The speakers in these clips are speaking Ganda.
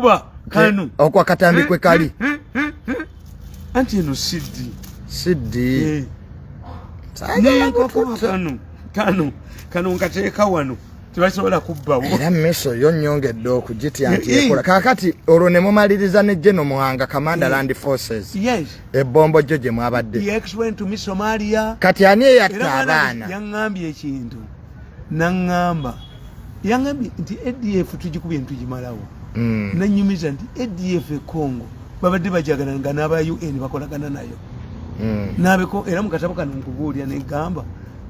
Kuba kano Okwo akatambi kwe kali. Anti eno CD. CD. Eh. Nenkakuba kano kano kano nkateeka wano, tebasobola kubbawo. Era miso yo nnyongedde okugitya nti ekola. Kaakati olwo ne mumaliriza ne General Muhanga, Commander Land Forces. Yes. Ebbombo jjo gye mwabadde. He explained to me Somalia. Kati ani eyatta Era mwana abaana? Yaŋŋambye ekintu, naŋŋamba, yaŋŋambye nti ADF tugikubye ntugimalawo. Nanyumiza nti ADF e Congo babadde bajagana nga n'aba UN bakolagana nayo. Nabeko era mu katabo kano nkubuulira, negamba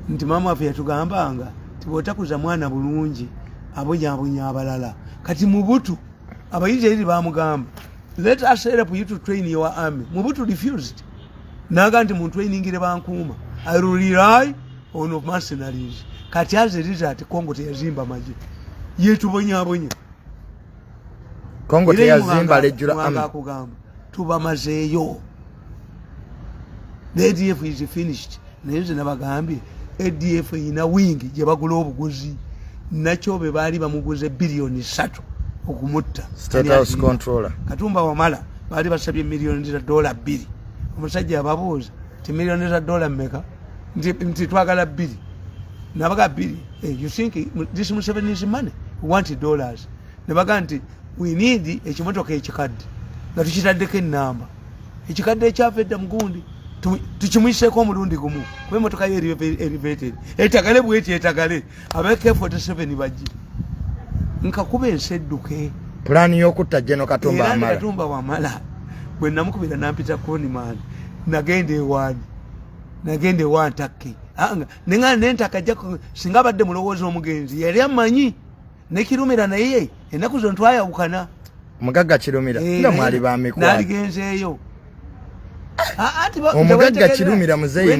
nti maama waffe yatugambanga nti bw'otakuza mwana bulungi, abonyabonya abalala. Kati Mobutu Abaisiraeri bamugamba, "Let us help you to train your army." Mobutu refused, naga nti muntrainingire bankuuma, I will rely on mercenaries. Kati as a result, Congo teyazimba magye, yetubonyabonya. Congo Era teyazimba lejjula. Muhanga akugamba tubamazeeyo, the ADF is finished. Naye nze nabagambye, ADF erina wing gye bagula obuguzi, nakyo be baali bamuguze biliyoni 3 okumutta. State House controller. Katumba Wamala baali basabye miliyoni za dola 2. Omusajja ababuuza ti miliyoni za dola mmeka? Nti twagala bbiri. Nabaga bbiri. Eh, you think this Museveni is money? We want dollars. Nebaga nti we need ekimotoka ekikadde nga tukitaddeko enamba, ekikadde ekyava edda mugundi, tukimuyiseeko omulundi gumu, kuba emotoka yo elevated, etagale bweti, etagale aba AK47 bajje nkakuba ensi edduke. Pulaani y'okutta General Katumba Era Wamala. Katumba Wamala bwe namukubira nampita conman, nagenda ewaani, nagenda ewa Ntakke, neŋŋana nentaka ajja singa abadde mulowooza omugenzi yali amanyi nekirumira, naye ennaku zino twayawukana. Mugagga Kirumira. Eh, nga mwali ba mikwano. Naligenzeeyo. Omugagga Kirumira, muzeeyi,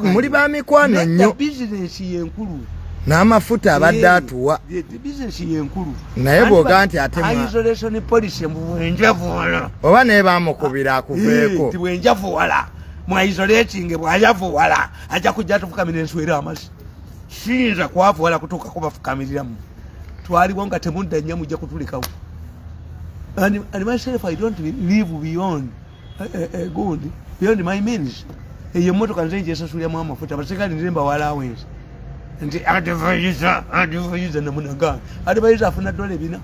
muli ba mikwano nnyo. Bizinesi yenkulu. N'amafuta abadde atuwa. Bizinesi yenkulu. Naye bw'ogaa nti ate Isolation policy bwenjavuwala. Oba naye bamukubira akuveeko. Ti bwenjavuwala mu isolating, bwajavuwala ajja kujja tufukamira enswera amasi. Siyinza kwavuwala kutuukako bafukamiriramu. Twaliwo nga temudda nnyo, mujja kutulekawo. And myself, I don't live beyond gundi, beyond my means. Eyo emotoka nze njesasuliramu amafuta. Abaserikale nze mbawa allowance, nti advisor, advisor namunaga advisor afuna dola 400.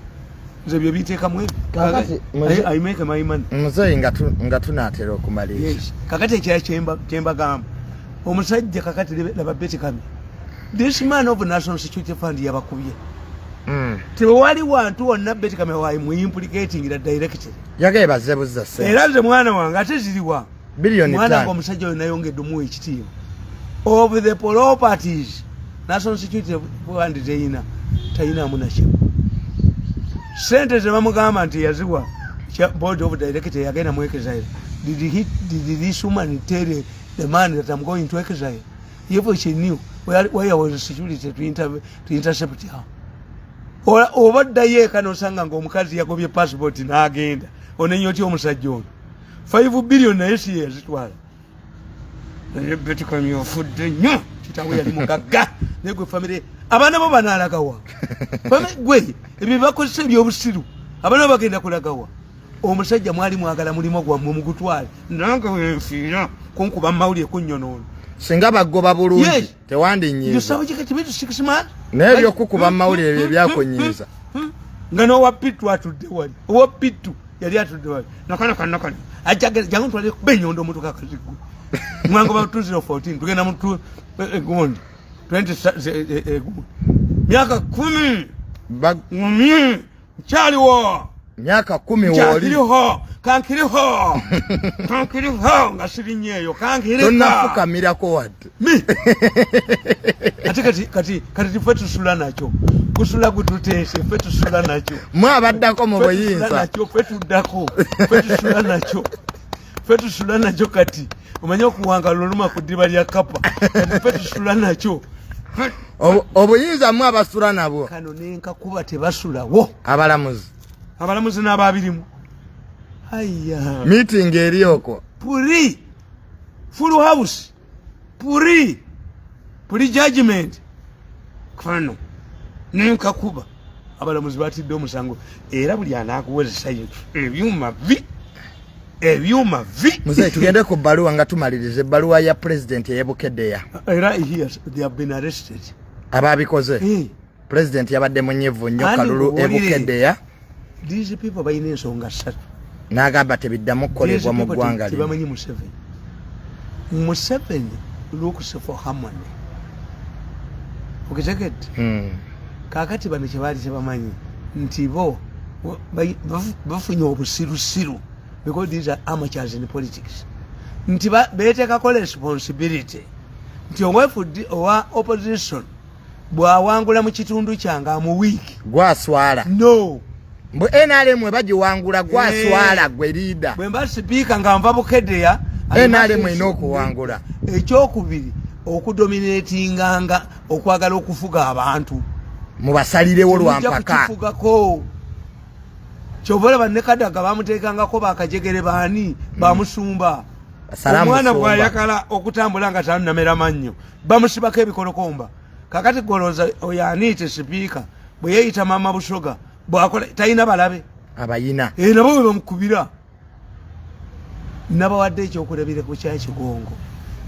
Nze byo biteekamu ebyo. Kakati, I make my money. Muzeeyi, nga tunaatera okumaliriza. Yes. Kakati ekirala kyembagamba, omusajja kakati laba Beti Kamya, this man of National Security Fund yabakubye. Tewali wantu wonna Beti Kamya wamuimplicatingira directly. Yagaye bazze buzza ssente. Era nze mwana wange ate ziriwa? Biliyoni Mwana wange, 5. omusajja oyo nayongedde omuwa ekitiibwa. Of the properties National Security Fund teyina, tayinamu nakimu. Sente zebamugamba nti yaziwa board of director, yagenda mu exile. Did this woman tell the man that I'm going to exile? If she knew, where was the security to intercept her? Oba ddayo eka nosanga nga omukazi yagobye passport n'agenda, onenya otya omusajja ono? 5 billion naye si ye yazitwala. Naye Beti Kamya ofudde nnyo. Kitawe yali mugagga, naye gwe famire, abaana bo banaalagawa? Gwe ebyo bakozesa ebyobusiru, abaana bo bagenda kulagawa? Omusajja mwali mwagala mulimu gwammwe mugutwale, nange wenfiira kunkuba mawulire kunnyonoona. Singa bagoba bulungi, tewandinyiiza. Naye ebyokukuba mawulire bye byakunyiiza. Nga n'owa Pitu atudde wali, owa Pitu yali atudde wali, nakanakanakana jangu ntwale kuba enyondo omutuka akazigo mwango ba 2014 tugenda mu gundi 20 gundi myaka 10 ngumye nkyaliwo. Myaka 10 wooli. Nkyakiriho, kankiriho, kankiriho nga sirinyeeyo, kankirika. Tonnafukamirako wadde. Mi ate kati tife tusula nakyo, kusula gututeese, fe tusula nakyo. Mwe abaddako mu Ffe tusula buyinza. nakyo, ffe tuddako, ffe tusula nakyo, ffe tusula nakyo. Kati omanye okuwanga luluma ku ddiba lya kapa, kati ffe tusula nakyo. Obuyinza mwe abasula nabwo. Kano nenkakuba tebasulawo. Abalamuzi. Abalamuzi n'ababirimu, aya. Meeting eri okwo. Puri full house, puri judgment, kano nenkakuba. Abalamuzi batidde omusango, era buli anaakuwozesa ebyuma vi, ebyuma vi. Muzeeyi, tugende ku bbaluwa nga tumaliriza, ebbaluwa ya pulezidenti ey'ebukeddeya. Era yes, they have been arrested. Ababikoze. Eh. Pulezidenti yabadde munyivu nnyo Andi kalulu nkubuulire. ebukeddeya. These people balina ensonga ssatu. N'agamba tebiddamu These kukolebwa mu people ggwanga lino. tebamanyi Museveni. Museveni looks for harmony, okitegedde? Kakati bano kyebaali tebamanyi nti bo bafunye obusirusiru, because these are amateurs in politics, nti betekako responsibility nti owefuddi owa opposition bw'awangula mu kitundu kyange amuwiiki. Gwaswala. No. Mbu NRM webagiwangula gwaswala. Eh. Gwe leader. Bwe mba sipiika nga nva Bukedeya, NRM erina okuwangula. Ekyokubiri, okudominatinganga, okwagala okufuga abantu. Mubasalirewo Mujja lwampaka. Kukifugako. Kyova olaba ne Kadaga bamuteekangako bakajegere baani bamusumba. Salaamu Omwana Musumba. bw'ayagala okutambula nga tanamera mannyo, bamusibako ebikolokomba. Kakati goloza oyo aniite sipiika bwe yeeyita Mama Busoga, bwakola talina balabe. Abayina. Eh, nabo bwe bamukubira. Nabawadde ekyokulabirako kya Kigongo,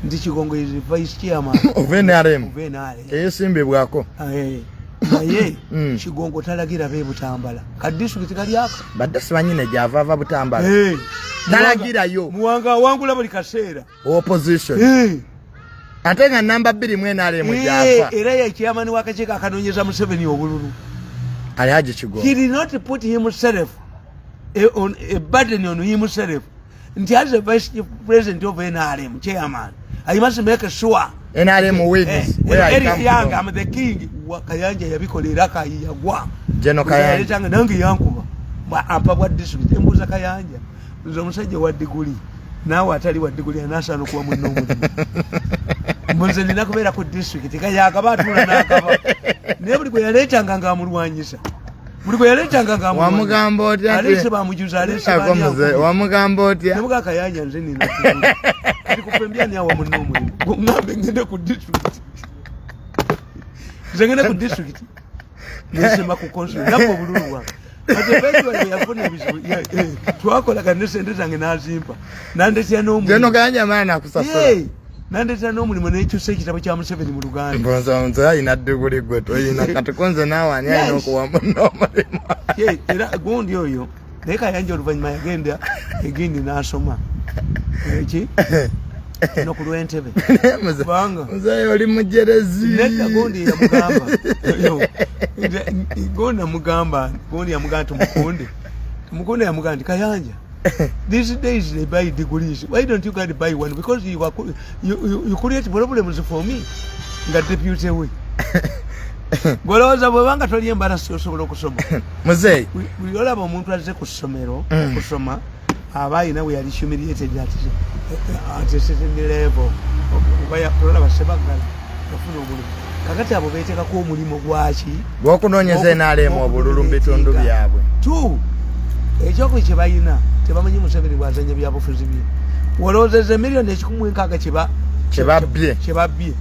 nti Kigongo is vice chairman of NRM. Of NRM. Teyesimbibwako. Eh, naye Kigongo talagira bebutambala ka disitulikiti kali aka. Badde simanyi ne gyava, ava Butambala. Eh, Talagirayo. Muwanga awangula buli kaseera. Opposition. Eh, ate nga namba 2 mu NRM eh, gyava. Era ye chairman w'akakiiko akanoonyeza Museveni obululu. Alhaji Kigongo. He did not put himself a burden on himself nti as a vice president of NRM chairman, I must make sure NRM wins. Where I Eric come Young, from. I'm the king. Kayanja yabikola era kayiyagwa. General Kayanja. Yaleetanga nange yankuba. Ampa bwa district embuza Kayanja. Nze omusajja wa diguli, naawe atali wa diguli anaasaana okuwa munne omulimu. Mbu nze nina kubeera ku district, kayakaba atuula n'akaba. Naye buli gwe yaleetanga ng'amulwanyisa. Buli gwe yaleetanga ng'amulwanyisa. Wamugamba otya? Aleese bamujuza, aleese Ako baani muze, akubye. wamugamba otya? Nemuga Kayanja, nze nina diguli. Kati kupembya ni awa munne omulimu. Ŋŋambe ngende ku district. Nze ngende ku district. Nesema ku consul nabba obululu bwange. But eventually bwe yafuna ebizibu, twakolagana ne sente zange n'azimpa, nandetera General n'omulimu. Kayanja maana akusasula. Hey, nandetera n'omulimu nekyusa ekitabo kya Museveni mu Luganda. Mbonza nze alina diguli, gwe toyina, kati kunze naawe ani alina Yes. okuwa munne omulimu? Ye, era gundi oyo naye Kayanja oluvannyuma yagenda egindi n'asoma eki no ku lw'Entebe. Kubanga Muzeeyi, oli mujerezi. Nedda, gundi yamugamba. Yo, gundi amugamba, gundi yamugamba, tumukunde, tumukunde, yamugamba nti, "Kayanja, these days they buy degrees. Why don't you go and buy one? Because you, are, you, you, you create problems for me nga deputy we." Golowooza bwebanga toli embarasi osobola okusoma. Muzeeyi. Buli olaba omuntu azze ku ssomero okusoma, aba ayina we yali humiliated at a certain level. Oba olaba Sebaggala yafuna omulimu, kakati abo beetekako omulimu gwaki? Gwokunoonyeza NRM obululu mu bitundu byabwe. Two, ekyokubiri kye balina, tebamanyi Museveni bwazanya byabufuzi bye. Wolowoozeza 1,160,000 Kyebabbye. Kyebabbye.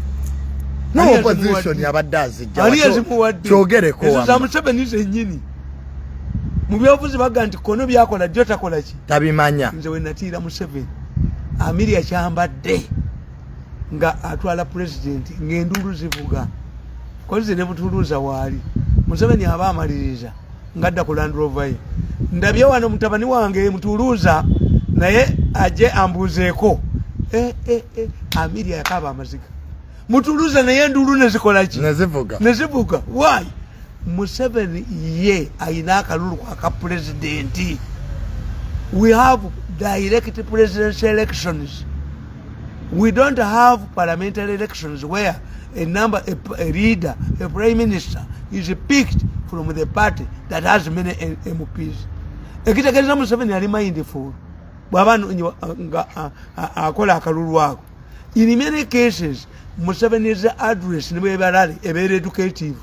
No. Ani Opposition yazimuwadde? yabadde azijja. Ani yazimuwadde? Kyogereko. Ezo za Wamma. Museveni zennyini. Mu byobufuzi bagga nti kono byakola jjo takola ki? Tabimanya. Nze we natiira Museveni, Amiria kyambadde nga atwala pulezidenti ng'enduulu zivuga kozi ne butuluuza waali Museveni aba amaliriza ngadda ku Land Rover ye, ndabye wano mutabani wange mutuluuza naye aje ambuuzeeko. Eh, eh, eh, Amiria yakaaba amaziga, mutuluuza naye enduulu nezikola ki? Nezivuga. Nezivuga. Why? Museveni ye ayina akalulu aka pulezidenti. We have direct presidential elections. We don't have parliamentary elections where a number a leader, a prime minister is picked from the party that has many MPs. Ekitegeeza Museveni ali mindful bw'aba nga akola akalulu ako. In many cases Museveni's address ne bwebalale ebeera educative,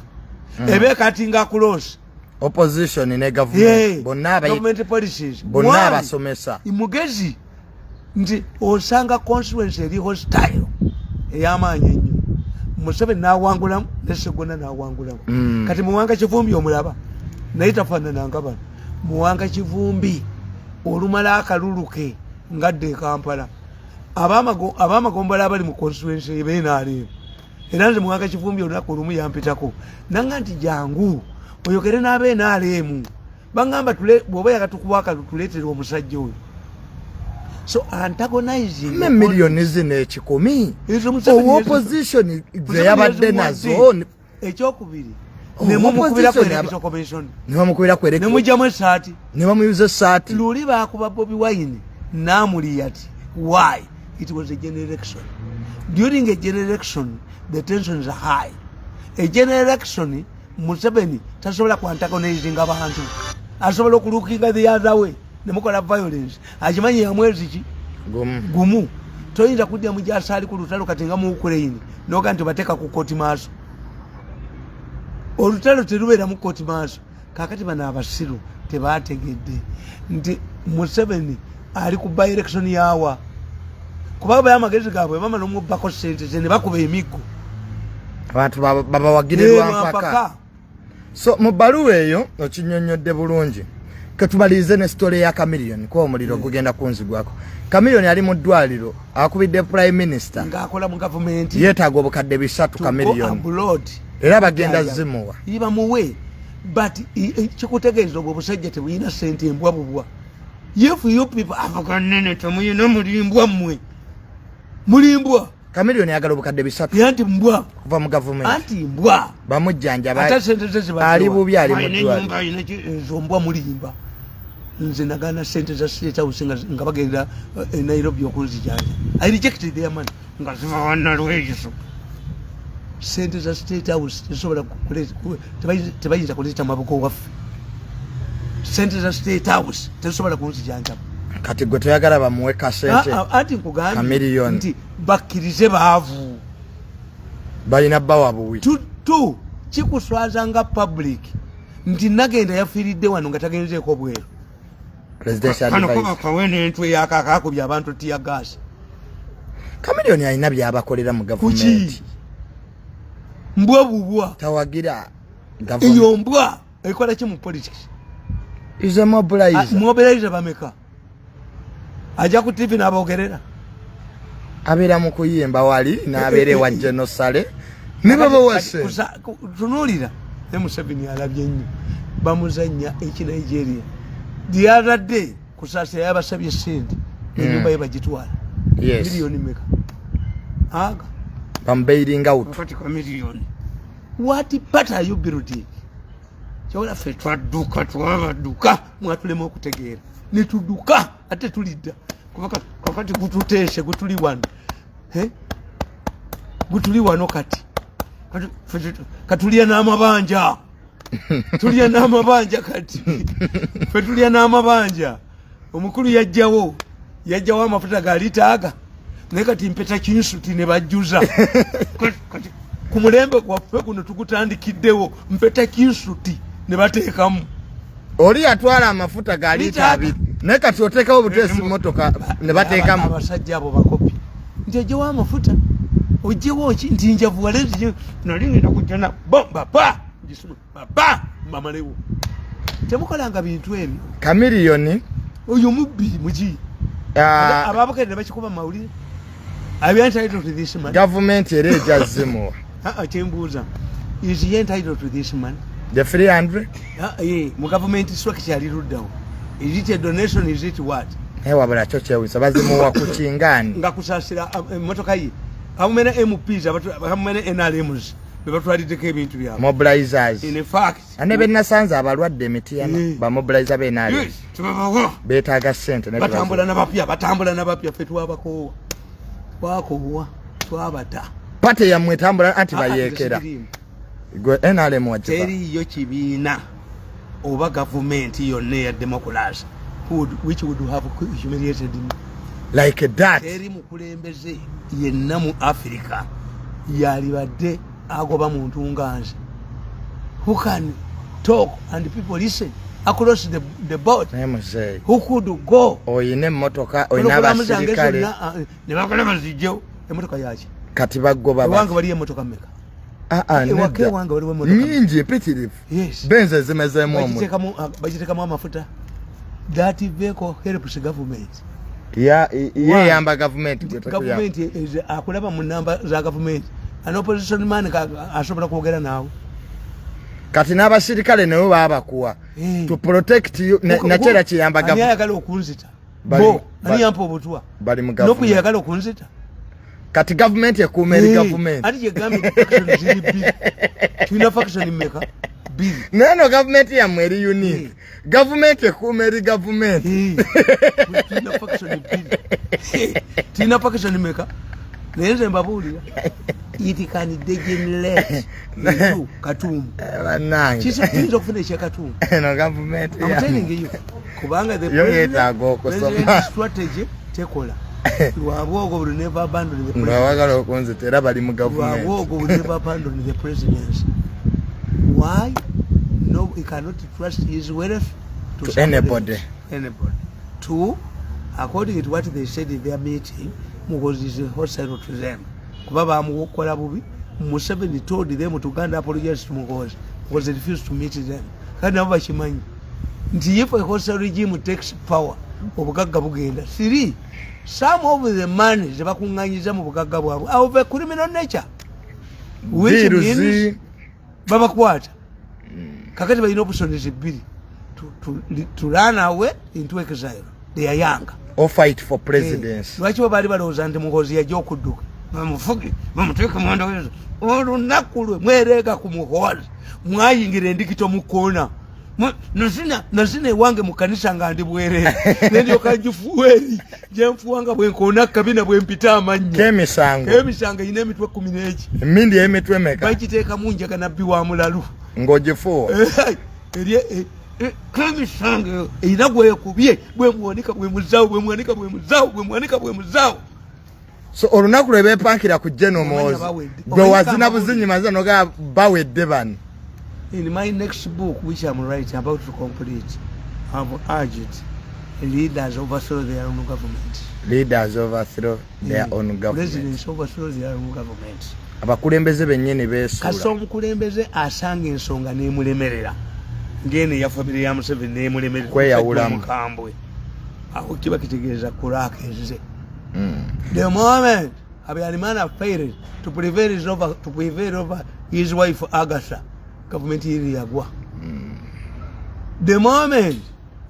eba ecuttinga across Opposition ne government bonna government policies. Bonna Why? abasomesa. Mugezi nti osanga constituency eri hostile ey'amaanyi ennyo, Museveni n'awangulamu ne Segona n'awangulamu. Kati Muwanga Kivumbi omulaba. Naye tafaanananga bano. Muwanga Kivumbi olumala akalulu ke ngadde e Kampala, ab'amagombola abali mu constituency b'NRM. Era nze Muwanga Kivumbi olunaku olumu yampitako nanga nti jangu oyogere n'ab'NRM, baŋŋamba bw'oba yaga tukuwa akalulu tuleetere omusajja oyo. So antagonizing Me miliyoni zino 100 Ezo Museveni owa opposition ze yabadde nazo. Ekyokubiri, Oh, nemumukubira ku opposition electoral commission. Ne bamukubira ku electoral Nemugyamu esaati. Ne bamuyuza esaati. Luli bakuba Bobi Wine namuliyati. Why? It was a general election. During a general election the tensions are high. A general election, Museveni tasobola kuantagonizinga bantu, asobola okulookinga the other way nemukola violence. Akimanyi ya mwezi ki? Gumu. Gumu. Toyinza kudya mujasaali ku lutalo kati nga mu Ukraine noga nti bateeka ku kooti maaso. Olutalo terubeera mu kooti maaso. Kakati bano abasiru tebategedde nti Museveni ali ku by election yawa, kubanga baye amagezi gaabwe bamala omubbako sente ze ne bakuba emiggo. Abantu babawagire Eh, lwampaka. lwampaka. So mu bbaluwa eyo okinyonnyodde bulungi. Ketumalirize ne story ya Chameleone, kuba omuliro gugenda kunzigwako. Chameleone ali mu ddwaliro, akubidde prime minister ng'akola mu gavumenti. Yeetaaga obukadde 300 To go Chameleone. abroad. Era bagenda zimuwa. Bamuwe, but kikutegeeza obwo obusajja tebulina sente, embwa bubwa. If you people abaganene temuyina, mulimbwa mmwe, mulimbwa. Chameleone ayagala obukadde 300 Era nti mbwa. kuva mu gavumenti. Anti mbwa. Bamujjanjaba. Ate sente ze zibaziwa. Ali bubi, ali mu Alina ddwaliro. ennyumba, alina ezo mbwa mulimba. Nze nagaana sente za State House nga bagenda e Nairobi okunzijanja. I rejected their money nga ziva wanalweyiso. Sente za State House tezisobola tebayinza kuleeta maboko waffe. Sente za State House tezisobola kunzijanjaba. Kati gwe toyagala bamuwe kasente? Ah, ah, anti nkugambye Chameleone. nti bakkirize, baavu. Balina bawa buwi. Tu kikuswaza nga public nti nagenda yafiiridde wano nga tagenzeeko bweru. Presidential Kano advice. kuba kawene entwe yakakakubya abantu tear gas. Chameleone alina byabakolera mu Kuki? gavumenti. Mbwa bubwa. Tawagira gavumenti. Eyo mbwa ekola ki mu politics? Is a mobilizer. Ah, mobilizer bameka? Ajja ku TV n'abogerera. Abeera mu kuyimba wali n'abeera ewa General Saleh ne babawase. Tunuulira ne Museveni alabye nnyo, bamuzannya eki Nigeria. The other day Kusaasira yabasabye sente, ennyumba ye bagitwala. Miliyoni meka aga? Bamubailing out. Kati ka miliyoni, what part are you building? Kyobola ffe twadduka, twabadduka, mwatulema okutegeera netudduka, ate tulidda. Kuba kakati gututeese, gutuli wano. Eh? Gutuli wano kati. Kati ffe katulya n'amabanja, tulya n'amabanja kati ffe tulya n'amabanja. Omukulu yajjawo amafuta ga lita aga, naye kati mpeta kinsuti ne bajjuza. Kati ku mulembe gwaffe guno tugutandikiddewo mpeta kinsuti ne bateekamu. Oli yatwala amafuta ga lita Lita 2, naye kati oteekawo buteesi motoka ne bateekamu. Abasajja abo bakopi nti ojjewo amafuta, ojjewo ki nti njavu wale nali ngenda kujja na bomba pa ngisuma baba mbamalewo. Temukolanga bintu ebyo. Chameleone. Oyo mubbi muki? Ababukedde bakikuba mawulire. Are you entitled to this money? Gavumenti era ejja zimuwa. Ah, ah, kyembuuza, is he entitled to this money? The 300? Ah, eh, mu government structure ali luddawo? Is it a donation? Is it what? Naye wabula kyo kyewusa, bazimuwa ku kingaani? Nga Kusaasira emmotoka ye, how many MPs, how many NRMs bebatwaliddeko ebintu byabwe? Mobilizers. In fact, ane benasanze abalwadde emitiyana, bamobilizer benali. Yes, tebabawa. Beetaaga ssente naye batambula tebaziwa. Nabapya batambula nabapya, ffe twabakoowa, twakoowa, twabata. Party yammwe etambula anti Ah, ah, bayeekera. nze sibiriimu. Gwe NRM wagiva. Teriiyo kibiina oba gavumenti yonna eya democracy which would have humiliated me like that. Teri mukulembeze yenna mu Africa yalibadde agoba muntu nga nze who can talk and people listen across the board, Naye muzeeyi, who could go. oyina emmotoka, oyina Pulogulaamu zange abasirikale. zonna, ne bakola bazijjewo. Emotoka yaki? Kati bagoba Ewange waliyo emotoka mmeka? Ah, ah, Ewaka nedda. ewange waliwo emmotoka Nyingi empitirivu. Yes. Benz ezimezeemu omuliro. Bagiteekamu amafuta. That vehicle helps government. Yeyamba gavumenti gwe tekuyamba. Gavumenti akulaba mu namba za gavumenti. An opposition man asobola kwogera naawe. Kati n'abasirikale nayo baabakuwa to protect you nakyera kiyamba Ani gavumenti. ayagala okunzita? Bo ani yampa obutwa? Bali mu Noku gavumenti. yagala okunzita. Kati gavumenti ekuuma eri gavumenti. Ati kyegambye nti faction ziri bbiri. Tulina faction mmeka? Bbiri. Naye no gavumenti yammwe eri unique. Gavumenti ekuuma eri gavumenti. Tulina faction bbiri. Tulina faction mmeka? Naye nze mbabuulira, it can degenerate into Katumba. Bannange. Kiyinza okufuna ekya Katumba. Eno gavumenti I'm yammwe. telling you, kubanga the Yo yeetaaga okusoma. president strategy tekola. Rwabwogo will never abandon the Nga president. baagala okunzita era bali mu gavumenti. Rwabwogo will never abandon the presidency. Why? No, he cannot trust his wealth to, To somebody anybody. else. Anybody. Two, according to what they said in their meeting, Muhoozi is hostile to them. Kuba bamukola bubi, Museveni told them to go and apologize to Muhoozi because they refused to meet them. Kati nabo bakimanyi nti if a hostile regime takes power, obugagga bugenda. Three, some of the money ze bakuŋŋanyiza mu bugagga bwabwe are of a criminal nature. Which Deals. means babakwata. Kakati balina options bbiri: to run away into exile. They are young. Or fight for presidency. Lwaki bo baali balowooza nti Muhoozi yajja okudduka, bamufuge, bamuteeke mundowezo? Olunaku lwe mwereega ku Muhoozi, mwayingira endikito mu koona. Nazina ewange mu kanisa nga ndi bwereere, nendyoka ngifuwa eri gyenfuwa nga bwenkoona kabina bwempita amannya. Kemisango. Emisango erina emitwe 11. Emindi y'emitwe meka? Bagiteekamu njaga nabbi wa mulalu. Ng'ogifuuwa. Kemisango erina gwekubye, bwemuwanika bwemuzaawo, bwemuwanika bwemuzaawo, bwemuwanika bwemuzaawo. So olunaku lwe beepankira ku General Omanyi Muhoozi, bawedde. gwe Omanyi wazina kamba buzinyi maze nogaa bawedde bano. In my next book, which I'm writing, about to complete, I've urged leaders overthrow their own government. Leaders overthrow their own government. Presidents overthrow their own government. Abakulembeze bennyini Kasita beesuula. omukulembeze asanga ensonga n'emulemerera, ng'eno eya famire ya Museveni n'emulemerera, Kweyawulamu. omukambwe, awo kiba kitegeeza kuraaka ezze. The moment Habyarimana failed to prevail over his wife Agatha, government iri yagwa. The moment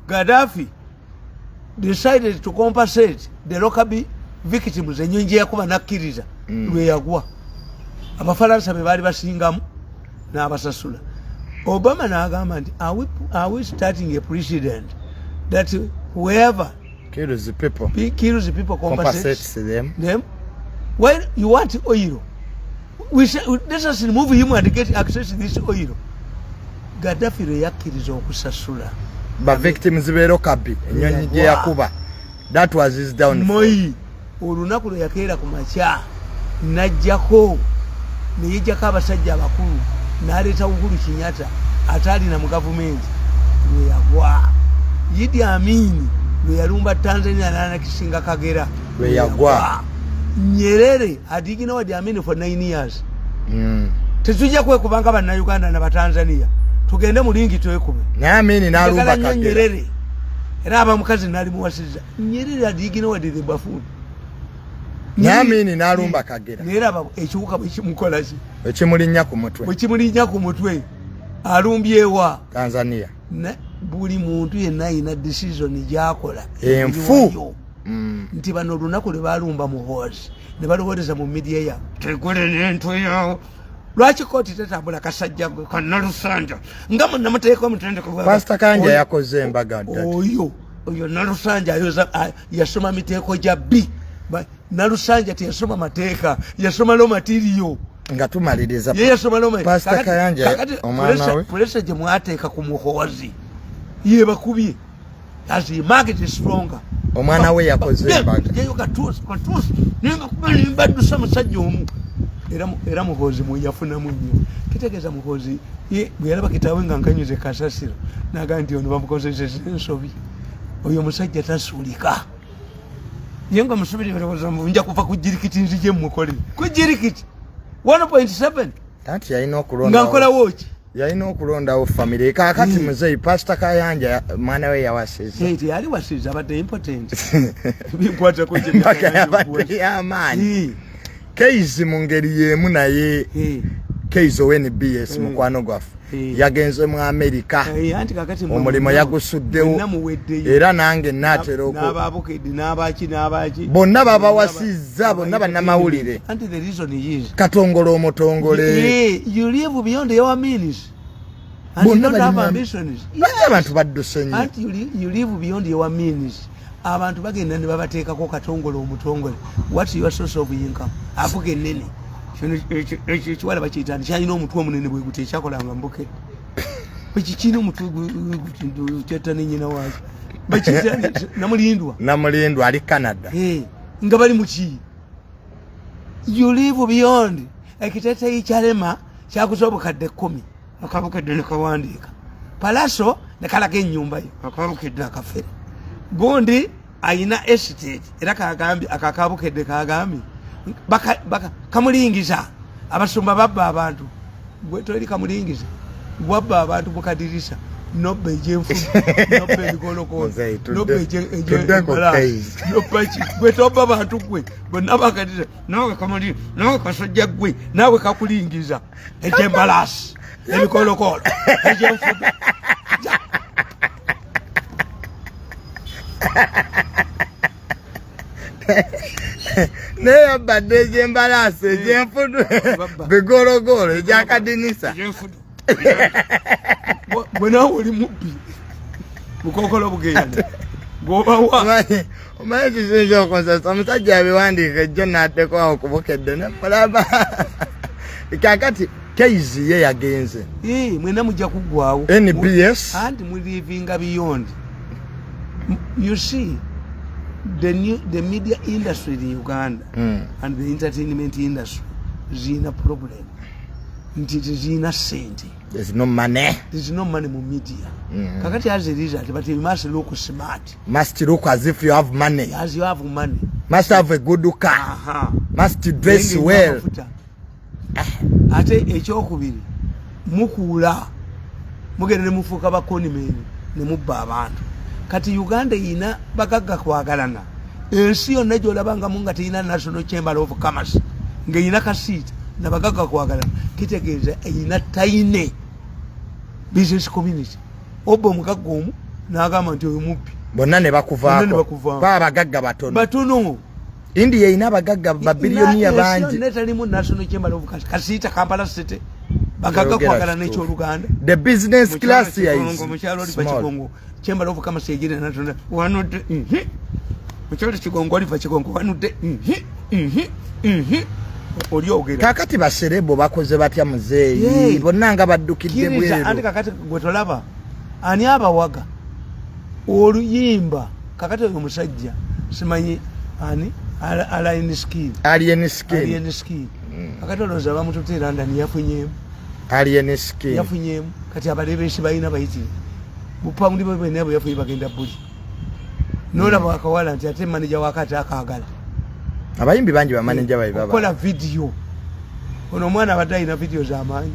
Gaddafi decided to compensate the local victims, enyonyi yakuba nakkiriza, lwe yagwa. Abafalansa be baali basingamu n'abasasula. Obama n'agamba nti are we starting a president that whoever kills the people kills the people compensates compensates them? Them. Well, you want oil, we say, let us remove him and get access to this oil. Gaddafi lwe yakkiriza okusasula ba victims b'e Lockerbie, ennyonyi gye yakuba, that was his downfall. Moi olunaku lwe yakeera ku makya najjako neyejjako abasajja abakulu n'aleeta Uhuru Kenyatta ataalina mu gavumenti, lwe yagwa. Idi Amin lwe yalumba Tanzania n'anakisinga Kagera, Lwe yagwa. Nyerere had ignored Amin for 9 years. Tetujja kwekubanga Bannayuganda nabatanzania, tugende mu ring twekube. Naye Amini n'alumba Njagala nnyo Kagera. Nyerere, era abamukazi nalimuwasiza. Nyerere had ignored the buffoon. Naye Amini n'alumba Kagera. Naye raba ekiwuka bwekimukolaki. Ekimulinnya ku mutwe. Bwekimulinnya ku mutwe, alumbyewa? Tanzania. Buli muntu yenna ayina decision gyakola Enfu. eriwayo. Nti bano olunaku lwe balumba Muhoozi ne balowooleza mu media yaabwe, tegule n'entwe yawo, lwaki kooti tetambula? Kasajja gwe kanalusanja nga munamuteeka omutendeko. Pastor Kanja yakoze embaga ddala. Oyo Nalusanja ayoza yasoma miteeko gya b. Nalusanja teyasoma mateeka, yasoma law material. Nga tumaliriza, ye yasoma law. Pastor Kayanja, omwana we. Pressure gye mwateeka ku Muhoozi yebakubye as he market is stronger. Omwana we yakoze embaga. Jeyo katuusi katuusi ningakuba nimbaddusa musajja omu. Era Muhoozi mweyafunamu nnyo. Kitegeeza Muhoozi ye bwe yalaba kitaawe nga nkanyuze kasasiro, naga nti ono bamukozeseza ensobi, oyo omusajja tasuulika. Ye nga musubiri birowoozo, nja kuva ku jirikiti nzije mukolere ku jirikiti 1.7. Anti yalina okulonda nga nkolawo ki? Yalina okulondawo famire. Kaakati muzeeyi, Pasita Kayanja mwana we yawasiza. Teyali wasiza, abadde impotent, binkwatako. Mpaka yabadde y'amaanyi. Keizi mu ngeri y'emu naye, Keizi owe NBS, mukwano gwaffe, yagenze mu Amerika. Anti kakati omulimu yagusuddewo. Mwenna muweddeyo. Era nange naatera oku n'ababukedi n'abaki n'abaki. Bonna babawasizza, bonna bannamawulire. Anti the reason is Katongole omutongole. You live beyond your means and you Bonna don't have ambitions. Lwaki abantu badduse nnyo? Anti you live beyond your means. Abantu bagenda ne babateekako Katongole omutongole. What's your source of income? Avuga enene. Kino ekyo ekiwala bakiyita nti kyalina omutwe omunene bwe guti, ekyakolanga mbuke ekyo kirina omutwe kyatta ne nyina waakyo. Bakiyita nti Namulindwa. Namulindwa ali Canada. Nga bali muki? You live beyond. Ekiteeteeyi kyalema kyaguza obukadde 10, akabukedde nekawandiika Pallaso nekalaga ennyumba yo, akabukedde akafere. Gundi ayina estate era kagambye akakabukedde kagambye kamulingiza abasumba babba abantu. Gwe toli kamulingiza, gwabba abantu mukadirisa, nobba egyenfudu, nobba ebigolokolo, Muzeeyi, nobba tudde ku embalaasi, case. Nobba ki? Gwe tobba bantu, gwe bonna bakadisa nawe kamuli nawe kasajja gwe nawe kakulingiza egyembalaasi, ebikolokolo, egyenfudu. Ja. Naye yabadde egyembalaasi, egyenfudu, Babba. bigologolo, egyakadinisa. Egyenfudu. Gwe nawe oli mubbi bukokola bugenda gwobawa. Omanyi kisinza okunzasa, omusajja abiwandiika ejjo n'ateekawo awo kubukedde nemulaba. Kakati Keizi ye yagenze. Mwena mujja kuggwawo. NBS. Anti mulivinga beyond. You see, the media industry in Uganda and the entertainment industry ziyina problem nti teziyina sente. There's no money. There's no money mu media. Kakati as a result, but you must look smart. Must look as if you have money. As you have money. Must have a good car. Must dress Naye well. amafuta. Ate ekyokubiri, mukuula mugenda ne mufuuka ba conmen ne mubba abantu. Kati Uganda eyina bagagga kwagalana. Ensi yonna gyolabangamu nga terina National Chamber of Commerce, ng'erina kasiita nabagagga kwagalana, kitegeeza erina tiny business community. Obba omugagga omu n'agamba nti oyo mubbi. Bonna ne Bonna ne bakuvaako. bakuvaako. Baba abagagga batono. Batono. India erina abagagga babiliyoniya bangi. Yonna etalimu National Chamber of Commerce kasiita Kampala City, bagagga Yogera kwagalana kituufu. Ekyoluganda. The business class here is Mukyalo Oliver small. Kigongo, Chamber of Commerce egire natonda wanudde. Mukyalo Kigongo, Oliver Kigongo wanudde. Oli ogera. Kakati ba celeb bakoze batya, muzeeyi? Yee. Bonna nga baddukidde Kkiriza, anti bweru. Kakati gwe tolaba ani abawaga oluyimba. Kakati oyo omusajja simanyi ani, Alien Skin. Alien Skin. Alien Skin. Kakati olowooza bamututte e London, yafunyemu? Alien Skin. Yafunyemu. Kati abalebeesi balina bayitire bupawundi bwe bwena bwe yafunye bagenda buli nolaba akawala nti ate maneja wakati akaagala. Abayimbi bangi bamaneja babe okukola baba. Vidiyo ono omwana abadde alina vidiyo z'amaanyi.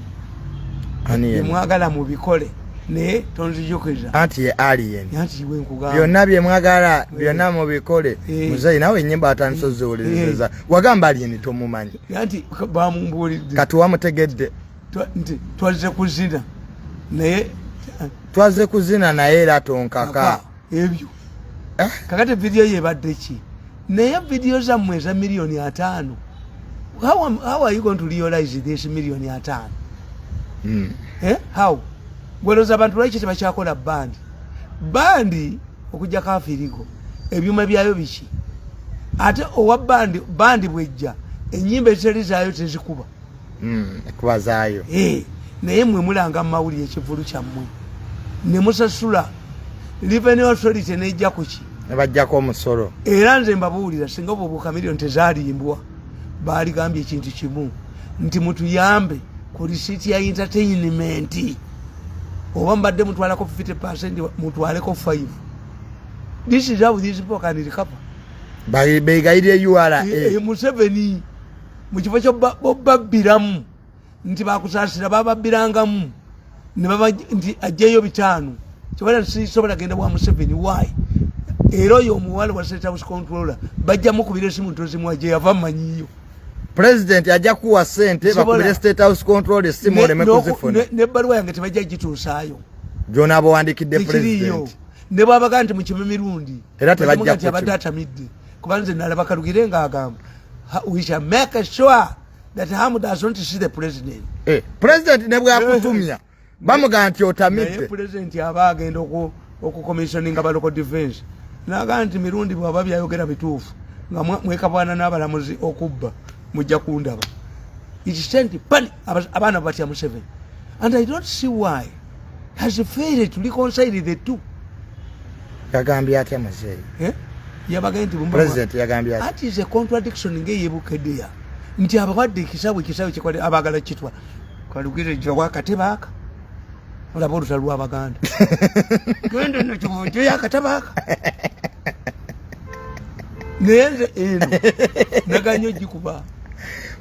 Ani ye? Byemwagala mubikole naye tonzijukiza. Anti ye Alien. Anti iwe nkugamba. Byonna byemwagala byonna mubikole. Muzeeyi, nawe enyimba atandise oziwuliriza, wagamba Alien tomumanyi. Anti bamumbuulidde. Kati wamutegedde. Nti twazze kuzina naye. Twaze kuzina naye era tonkaka. Kaka, ebyo. Eh? Kakati vidiyo yebadde ki? Naye vidiyo zammwe eza 5 miliyoni, how are you going to realize this 50 miliyoni? Eh? How? Gwelooza abantu lwaki tebakyakola bandi? Bandi okujjako Afrigo, ebyuma byayo biki? Ate owa bandi, bandi bwejja enyimba ezitali zaayo tezikuba. Kuba zaayo. Eh, naye mwe mulanga mu mawulire ekivulu kyammwe ne musasula Revenue Authority nejja kuki? Ne bajjako omusolo. Era nze mbabuulira, singa obwo bukamiliyoni tezaalimbwa, baaligambye ekintu kimu nti mutuyambe ku risiiti ya entertainment, oba mubadde mutwalako 50, mutwaleko 5. This is how these people can recover. Begayirire URA. Museveni mu kifo kyobabbiramu. Nti bakusaasira bababbirangamu ne baba nti ajjayo 5. Kibala sisobola genda wa Museveni, why? Era oyo omuwala wa State House controller bajja mukubira esimu ntozimuwa gye yava mmanyiyo. President ajja kuwa ssente bakubire State House controller esimu oleme kuzifuna. N'ebbaluwa yange tebajja gituusaayo. Gy'onaaba owandiikidde president. Ne bw'abaga nti mukime mirundi. Era tebajja nti abadde atamidde. Kuba nze nalaba Kalugire ng'agamba, we shall make sure that Hamu does not see the president. President ne bw'akutumya bamugamba nti otamidde. Naye president aba agenda okucommissioninga ba local defense. N'agamba nti mirundi bw'aba byayogera bituufu nga mwekabwana n'abalamuzi okubba mujja kundaba. It sent panic abaana batya Museveni. And I don't see why has failed to reconcile the two. Yagambye atya muzeeyi? Yabagambye nti President yagambye atya? That is a contradiction ng'eyebukeddeya. Nti abawadde ekisaawe, ekisaawe kikwale abaagala kitwa. Kalugire gye wakatebe aka. Olaba olutalo lw'Abaganda. Genda nno kyoyo akatebe aka. Naye nze eno naganye ogikuba.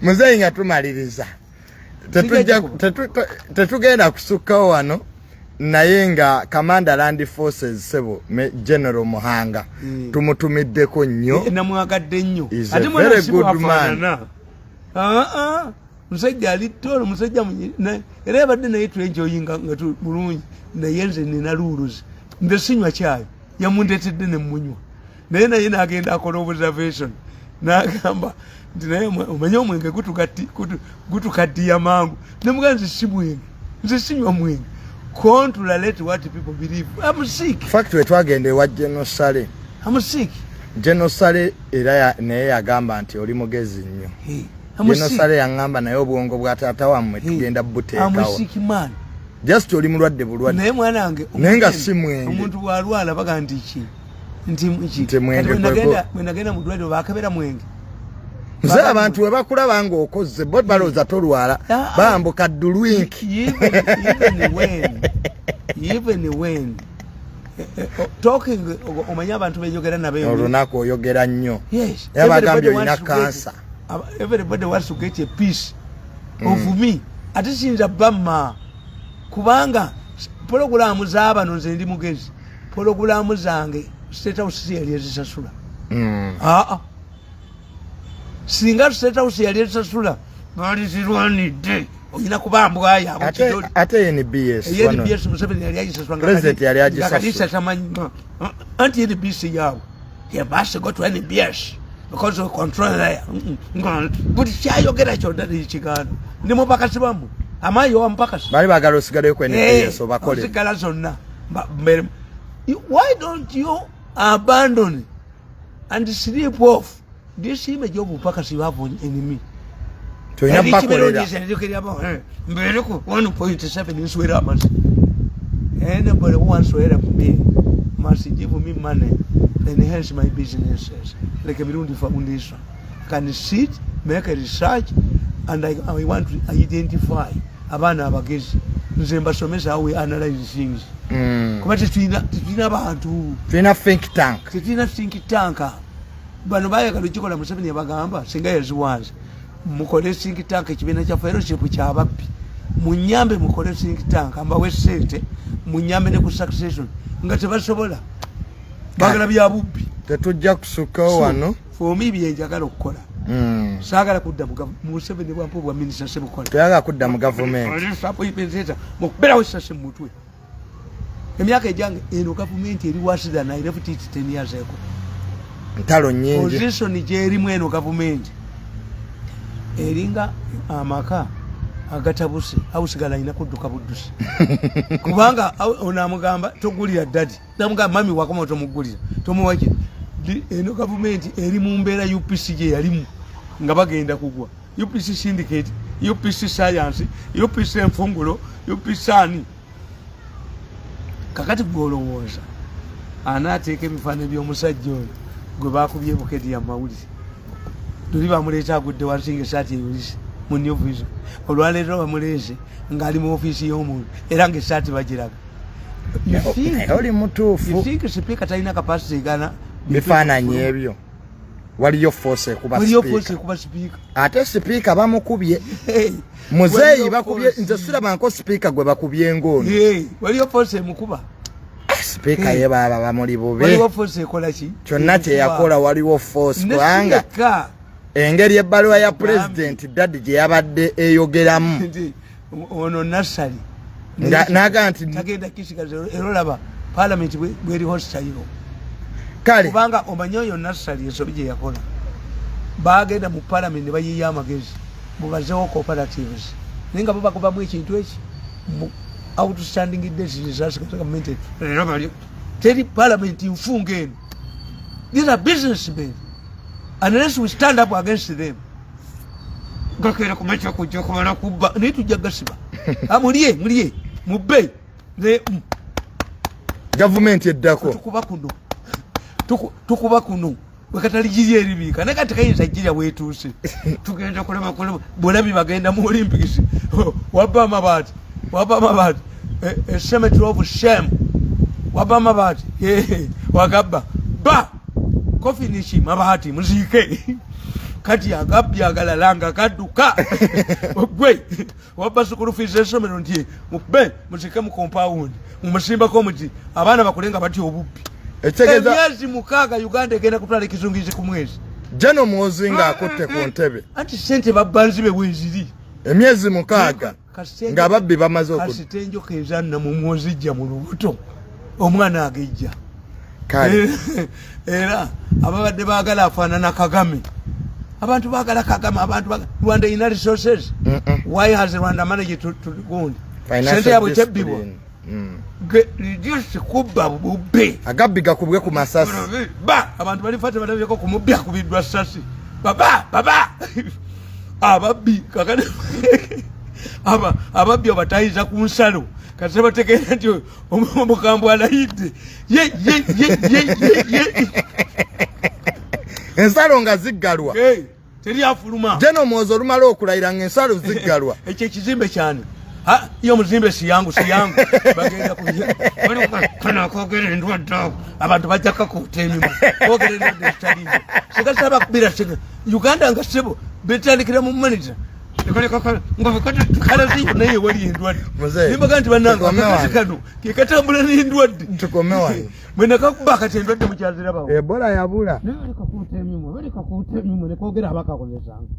Muzeeyi nga tumaliriza. Tetugenda kusukkawo wano, naye nga Commander Land Forces Sebo General Muhanga tumutumiddeko nnyo. Namwagadde nnyo. He's a very good man. Musajja ali tolo, musajja era yabadde naye twenjoyinga nga bulungi, naye nze nina rules. Nze sinywa kyayi, yamundeetedde ne mmunywa. Naye naye n'agenda akola observation, n'agamba nti naye omanye omwenge gutukaddiya mangu. Ne mugamba nze si mwenge, nze sinywa mwenge. Contrary to what people believe. I'm sick. Fact we twagenda ewa General Saleh. I'm sick. General Saleh era naye yagamba nti oli mugezi nnyo. Hey, I'm General sick. Saleh yaŋŋamba naye obwongo bwa taata wammwe Hey, tugenda buteekawo. I'm a sick man. Just oli mulwadde bulwadde. Naye mwana wange, Naye nga si mwenge. Omuntu bw'alwala baga nti ki? Nti ki? Nti mwenge Kati kweko. bwe nagenda mu ddwaliro baakebera mwenge. Nze Baga abantu bwe bakulaba ng'okozze, bo balowooza tolwala, bambuka ddulwinki. Even when, talking, omanyi abantu benjogera nabo ebyo. Olunaku oyogera nnyo. Yes. Era bagambye Everybody olina wants to get kansa. Everybody wants to get a piece of me. Ate siyinza bamma. Kubanga pologulaamu z'abano nze ndi mugezi. Pologulaamu zange State House si yali ezisasula. Singa State House yali ezisasula, balizirwanidde. Olina kuba mbwayo abo kidoli. Ate NBS Eye wano. NBS Museveni yali agisasula nga President yali agisasula. nga Kalisa tamanyi. Anti NBS yaabwe. He must go to NBS because we control there. Buli kyayogera kyonna nekigaana. Ndi mupakasi bammwe. Amayi owa mupakasi. Bali baagala osigaleyo ku NBS obakole. Osigala zonna. Why don't you abandon and sleep off this image of mupakasi you have on enemy? Tolina Eri bakolera. kibeera eri eri mbeere ku 1.7 nswera amazzi. Anybody who wants to help me must give me money and enhance my businesses. Like Mirundi Foundation. I can sit, make a research, and I want to identify abaana abagezi. Nze mbasomesa how we analyze things. Kuba tetulina bantu. Tulina think tank. Tetulina think tank. Bano baayagala okukikola Museveni yabagamba singa yaziwanze. Mukole think tank, ekibiina kya fellowship kyababbi. Munyambe mukole think tank, mbawe ssente, munyambe ne ku succession. Nga tebasobola. Baagala bya bubbi. Tetujja kusukkawo So, wano. for me bye njagala okukola. Saagala kudda mu Museveni bwampa obwa minisita sebukola. Toyagala kudda mu gavumenti. Mukuberawo essasi mu mutwe. Emyaka egyange eno gavumenti eri worse than I left it 10 years ago. Ntalo nnyingi. Position gy'erimu eno gavumenti eringa amaka agatabuse, awusigala alina kudduka buddusi. Kubanga ono amugamba togulira daddy, namugamba mami wakoma tomugulira, tomuwa kino. Eno gavumenti eri mu mbeera UPC gye yalimu nga bagenda kugwa. UPC syndicate, UPC science, UPC enfungulo, UPC ani. Kakati gw'olowooza anaateeka ebifaananyi by'omusajja oyo gwe baakubye Bukedde ya mawulire. Luli bamuleeta agudde wansi ng'essaati eyulise mu New Vision. Olwaleero bamuleese ng'ali mu ofiisi y'omuntu era ng'essaati bagiraga. You Naye oli mutuufu. think Speaker talina capacity egana bifaananyi ebyo. Waliyo force ekuba Waliyo force sipiika. ekuba sipiika. Ate sipiika bamukubye. Hey, Muzeeyi waliyo bakubye. force. Nze sirabanko sipiika gwe bakubye ng'ono. Hey, waliyo force emukuba. Sipiika ye baaba bamuli bubi. Waliwo force ekola ki? Kyonna kye yakola waliwo force, kubanga Nesiyeka engeri ebbaluwa ya pulezidenti daddy gye yabadde eyogeramu nti ono Nassali N'agamba nti tagenda kisigaza, era olaba parliament bweri hostile. Kale. Kubanga omanyi oyo Nassali ensobi gye yakola, bagenda mu parliament ne bayiya amagezi mubazewo cooperatives, naye nga bo bagobamu ekintu eki mu outstanding debts ezasigaza gavumenti. Era bali teri parliament nfunga eno. These are businessmen. Unless we stand up against them, gakeera kumakya kujja kubala kubba, naye tujja gasiba. Mulye mulye mubbe ne Gavumenti eddako. Tukuba kuno. Tukuba kuno wekatali giri eribiika, naye kati kayinza girya wetuuse. Tugenda kulaba kulaba bwolabi bagenda mu Olympics. Wabba amabaati, wabba amabaati, a cemetery of shame. Wabba amabaati, wagabba ba coffin ki mabaati muziike. Kati agabbi agalala nga kadduka. Gwe wabba school fees essomero nti mube muzike mu compound, mumusimbako omuti, abaana bakule nga batya obubbi. Ekitegeeza Emyezi 6 Uganda egenda kutwala ekizungizi ku mwezi. Jeno Muhoozi ng'akutte ku ntebe. Anti sente babbanzi be weeziri. Emyezi 6 ng'ababbi bamaze oku Kasita enjoka ezanna mu mwozijja mu lubuto, omwana agejja. Kale. Era ababadde baagala afaanana Kagame, abantu baagala Kagame, abantu Rwanda ina resources. Why has Rwanda managed to gundi Financial sente yabwe tebbibwa? discipline. Reduce kubba bubbe. Agabbi gakubwe ku masasi. Ba abantu bali fate balabyeko ku mubbi akubiddwa sasi, baba baba ababbi kakati aba ababbi obatayiza ku nsalo, kati bategeera nti omukambwe alayidde ye ye ye ye ye ye. Ensalo nga ziggalwa. Hey, teri afuluma. Jeno Muhoozi olumala okulayira ng'ensalo ziggalwa. Ekyo ekizimbe kyani? Ha, iyo muzimbe si yangu, si yangu. Bagenda kano akogera endwadde awo, abantu bajja kakuuta emimwa kogera endwadde ezitaliiyo. Sigasaba kubira siga Uganda nga sebo betandikira mu manager kalaziyo, naye wali endwadde. Muzeeyi, Nimbaga nti bannange, tukome akakazi wano. kano kekatambula n'endwadde. Tukome wano. Bwe nakakuba kati endwadde mukyazirabawo. Ebola yabula. Naye baleka kuuta emimwa, baleka kuuta emimwa nekogera abakakozesanga.